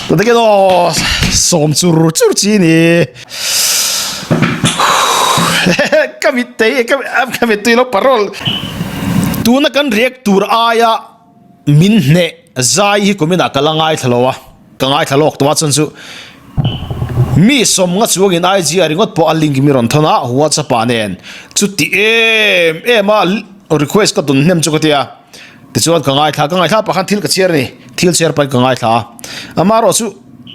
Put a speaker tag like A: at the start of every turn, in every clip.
A: Tute aw sawm chur chur chi ni. Ka mit tei ka mit tui lo parol. Tuna kan react tur aia min hneh zai hi kuminah ka la ngaithla lo a, ka ngaithla lawk tawh a chuan chu mi sawmnga chuangin IG ah ringawt pawh a link mi rawn thawn a WhatsApp ah nen chuti em em a request ka dun hnem chu ka tia. Tichuan ka ngaithla, ka ngaithla pah khan thil ka chhiar a ni, thil chhiar pahin ka ngaithla a. Amaherawh chu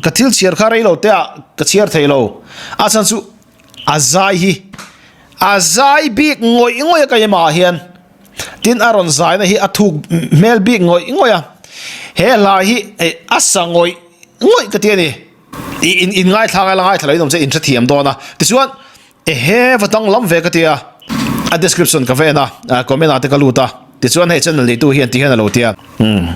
A: ka thil chhiar kha rei lo te ah ka chhiar thei lo, a chhan chu a zai hi a zai bik ngawih ngawih a ka yma ah hian, tin a rawn zaina hi a thuk hmel bik ngawih ngawih a, he hla hi a sa ngawih ngawih ka ti a ni, in in ngaithla ngai la ngaithla lo in awm che in hrethiam dawn a, tichuan. Ehe va danglam ve ka ti a, a description ka va en a, comment ah te ka lut a, tichuan hei channel neitu hian ti hian a lo ti a. Umm.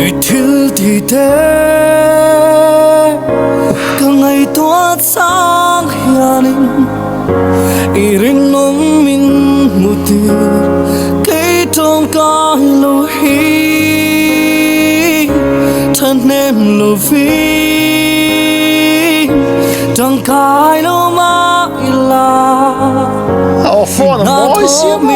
B: I thil ti te ka ngaihtuah chang hianin i rinawm min hmu tir kei tawngkai lo hi thahnem lovin tangkai lo mah ila.
A: Aw phone a mawi si a maw.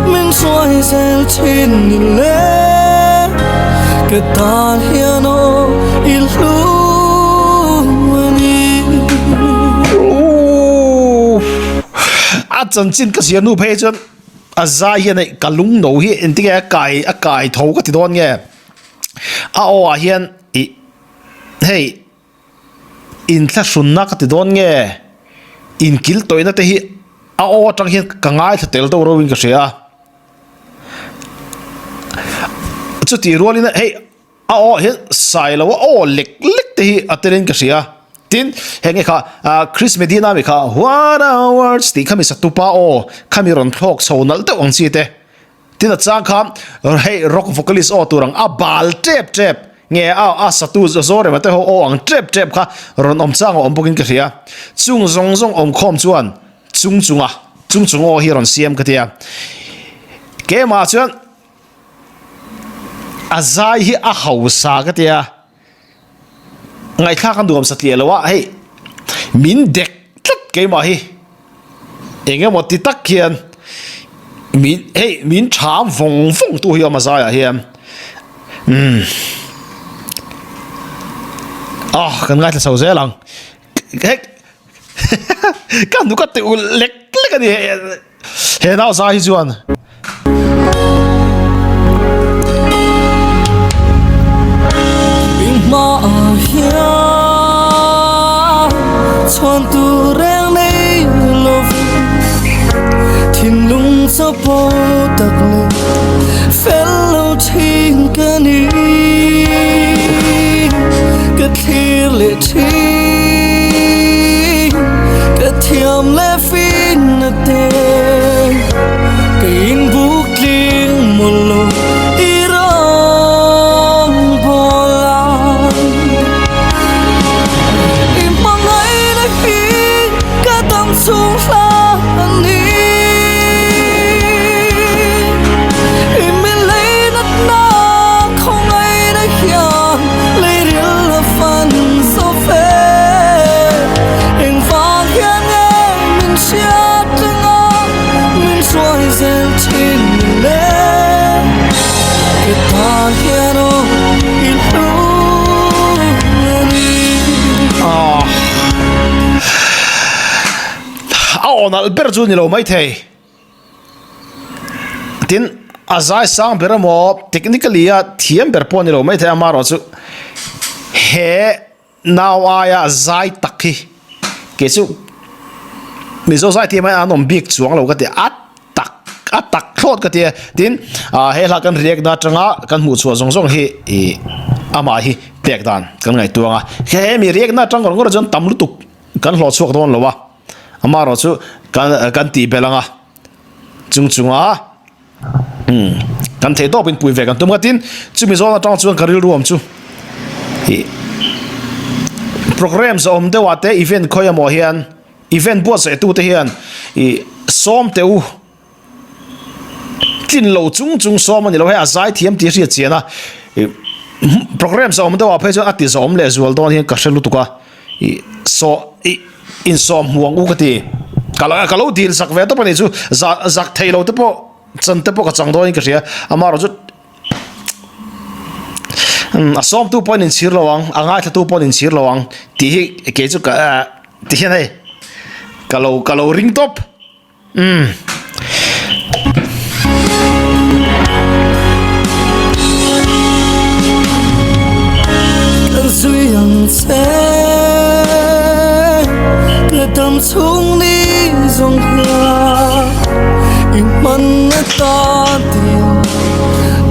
B: Min hruai zel thin ni le ka tan hian aw i hlu a ni.
A: A chanchin ka zir hnu phei chuan a zai hian hei ka lung no hi engtin nge a kai a kai tho ka ti dawn nge a aw ah hian ih hei Inthlahrunna ka ti dawn nge? Inkil tawihna te hi a aw atang hian ka ngaithla tel deuh reuhin ka hria a. Chutih rualin hei a aw ah hian sai lo a aw lek lek te hi a telin ka hria. Tin, heng nge kha Chris Medina mi kha What are words tih kha mi satupa aw kha mi rawn thlawk chho nalh deuh ang chi te. Tin a chang kha hei rock vocalist aw tur ang a bal tep tep nge a a satu Zorema te ho aw ang tep tep kha rawn awm chang a awm bawkin ka hria. Chung zawng zawng awm khawm chuan chung chunga chung chung aw hi rawn siam ka tia. Keimah chuan a zai hi a hausa ka tia. Ngaihthlak a nuam satliah lo a hei min dek tlat keimah hi eng emaw ti tak hian min hei min tham vawng vawng tu hi a awm a zaiah hian umm ah kan ngaithla chho zel ang hei ka hnuk a ti ulh lek lek a ni hei. He nau zai hi chuan.
B: Chhuan tu reng nei lovin thinlung chapo tak leh fel lo thin ka ni ka thlir leh thin ka thiam leh Finna te ka inbuk tling mawlh lo i rawn bawl a. I hmangaihna hi ka dam chhung hla a ni. I mileihnatna khawngaihna hian leiril a fan zo ve. Engvang hian nge min hriat reng a, min hruai zel thin ni le? Ke tan hian aw i hlu a ni.
A: A aw nalh ber chu ni lo maithei. Tin, a zai sang ber emaw technically a thiam ber pawh a ni lo maithei a, amaherawhchu he nau aia zai tak hi kei chu Mizo zai thiam hian an awm bik chuang lo ka ti a, tak a tak thlawt ka ti a. Tin, he hla kan react na atanga kan hmuh chhuah zawng zawng hi ih amah hi pek dan kan ngaihtuang a, he mi react na atang ngawr ngawr chuan tam lutuk kan hlawh chhuak dawn lo a, amaherawhchu kan kan tih belh ang a. Chung chunga umm kan theih tawp in pui ve kan tum a tin chumi zawn atang chuan ka rilru awm chu ih programme zawm deuh ah te event khawi emaw hian event buatsaih tu te hian ih sawm teh u tlin lo chung chung sawm a ni lo hei a zai thiam tih a hriat chian a ih programme zawm deuh ah phei chuan a ti zawm leh zual dawn hian ka hre lutuk a. Ih saw ih insawm hmu ang u ka ti. Ka lo ka lo dil zak ve tawp a nih chu za zak thei lo te pawh chan te pawh ka chang dawn in ka hria. Amaherawh chu umm a sawmtu pawhin inchhir lo ang, a ngaithlatu pawhin inchhir lo ang tih hi kei chu ka ti hian hei ka lo ka lo ring tawp. Umm.
B: Kan zui ang che Ka dam chhung ni zawng hian I hman na ta tin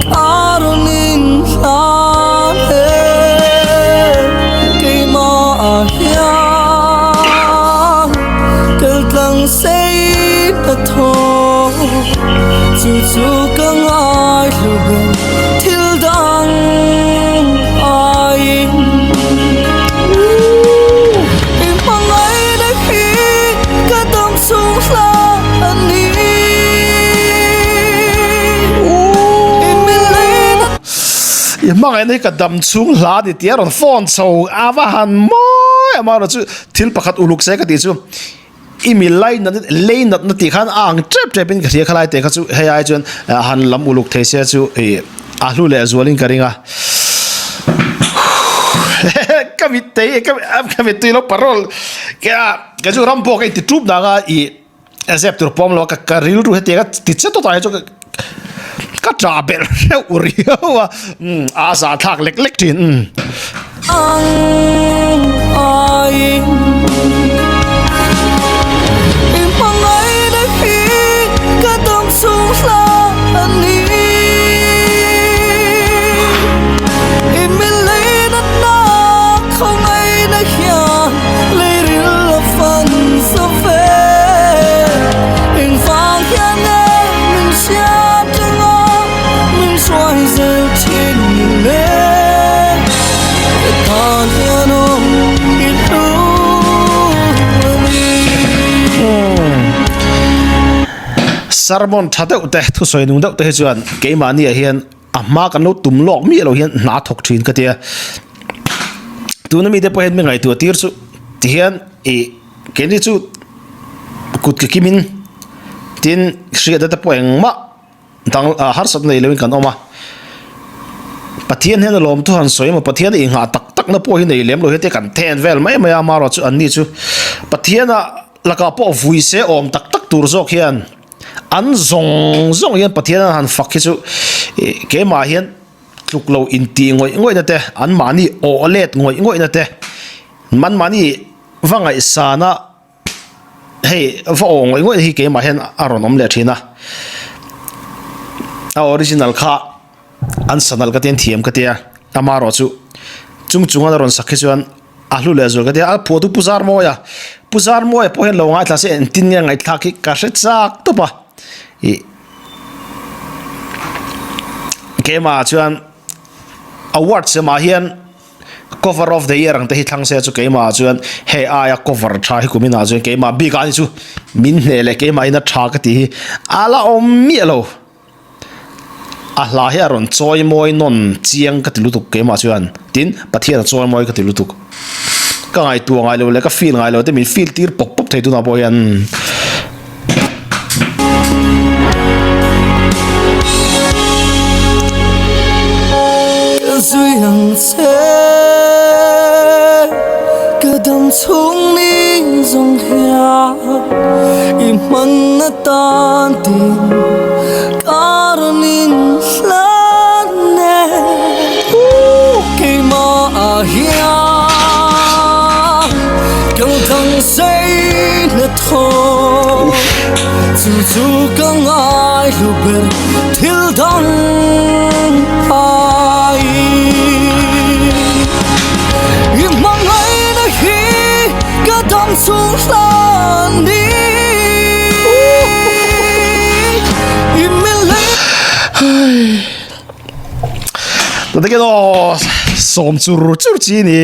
B: Ka rawn in hlan he Keimah ah hian Kal tlang sei na thaw Chu chu ka ngai hlu ber thil dang aiin I hmangaihna hi ka dam chhung hla a ni I milehna
A: I hmangaihna hi ka dam chhung hla a ni tih a rawn phone chho a va han mawi a amaherawhchu thil pakhat uluk se ka tih chu I mi lainat leinatna tih khan a ang tep tep in ka hria khalai te kha chu hei ai chuan han lam uluk thei se chu ih a hlu leh zual in ka ring a ka mit tei ka ka mit tui lo parol ka ka chu ram pawh ka inti tup dang a ih a zep tur pawm lo a ka rilru hetiang a ti che tawt ah hi chu ka tah belh reuh riau a umm a zahthlak lek lek thin umm. Sermon tha deuh te thusawi nung deuh te hi chuan keimahni ah hian a hma kan lo tum lawk miah lo hian hna thawk thin ka tia tuna mite pawh hian mi ngaihtuah tir chu tihian ih keini chu kut ke kimin tin hriatna te pawh engmah dang ah harsat nei loin kan awm a Pathian hian a lawm thu han sawi emaw Pathian a inghah tak tak na pawh hi nei lem lo hi te kan then vel mai mai a amaherawh chu an ni chu Pathian a lakah pawh vui se awm tak tak tur zawk hian an zawng zawng hian Pathian an han fak hi chu ih keimah hian tluk lo intih ngawih ngawih na te an mahni awh let ngawih ngawih na te an mahni va ngaihsan a. Hei va aw ngawih ngawih hi keimah hian a rawn awm leh thin a, a original kha an sanal ka tia thiam ka tia amaherawh chu chung chunga a rawn sak hi chuan a hlu leh zual ka tia a phuahtu Pu Zarmawia Pu Zarmawia pawh hian lo ngaithla se engtin nge ngaihthlak hi ka hre chak tawp a ih keimah chuan award semah hian. Cover of the year ang te hi thlang se chu keimah ah chuan hei aia cover tha hi kumin ah chuan keimah bik ah ni chu min hneh leh keimah in a tha ka tih hi a la awm miah lo. A hla hi a rawn chawi mawi nawn chiang ka ti lutuk keimah chuan tin Pathian a chawi mawi ka ti lutuk. Ka ngaihtuah ngai lo leh ka feel ngai lo te min feel tir pawp pawp thei tunah pawh hian.
B: Ka zui ang che Ka dam chhung ni zawng hian I hman atan tin ka. chu ka ngai hlu ber thil dang aiin. I hmangaihna hi ka dam chhung hlan ni. I mi lei.
A: Tute aw sawm chur chur chi ni.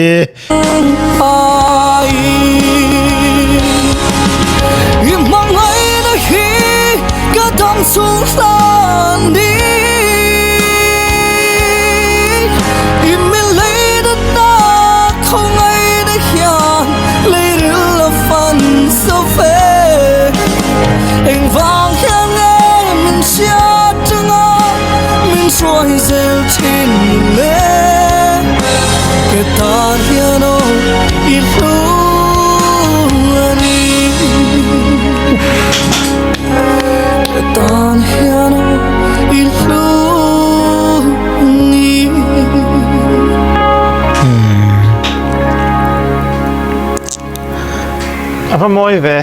C: A va mawi ve.